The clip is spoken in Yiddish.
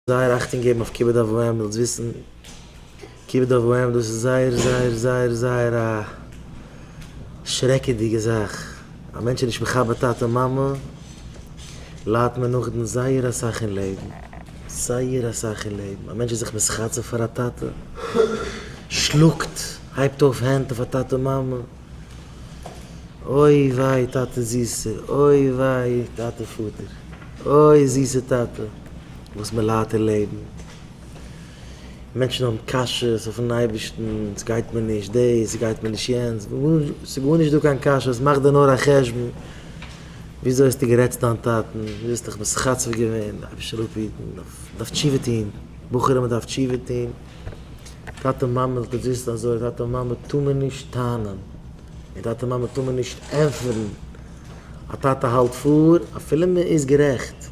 זייער אכטונג געבן אויף כיבוד אב ואם, זאלסט וויסן, כיבוד אב ואם דאס איז זייער זייער זייער זייער א שרעקעדיגע זאך, א מענטש איז נישט מכבד טאטע מאמע, ליידט מען נאכדעם זייער אסאך אין לעבן, זייער אסאך אין לעבן, א מענטש איז זיך מתחצף פאר א טאטע, שלאגט, הייבט אויף הענט אויף א טאטע מאמע, אוי וויי טאטע זיסער, אוי וויי טאטע פאטער, אוי זיסע טאטע, וואס מען ליידט אין לעבן. מענטשן האבן קשיות אויפן אייבערשטן, ס'גייט מיר נישט דאס, ס'גייט מיר נישט יענץ, ס'איז גארנישט דא קיין קשיות, מאך דיר נאר א חשבון, וויאזוי האסטו גערעדט צו דיין טאטן, וויאזוי האסטו דיך מתחצף געווען, אייבערשטער זאל אפהיטן, מ'דארף תשובה טון, בחורים מ'דארף תשובה טון, טאטע מאמע זאלט איר וויסן אזוי, טאטע מאמע טאר מען נישט טענה'ן, און טאטע מאמע טאר מען נישט ענטפערן, א טאטע האלט פאר אפילו מען איז גערעכט.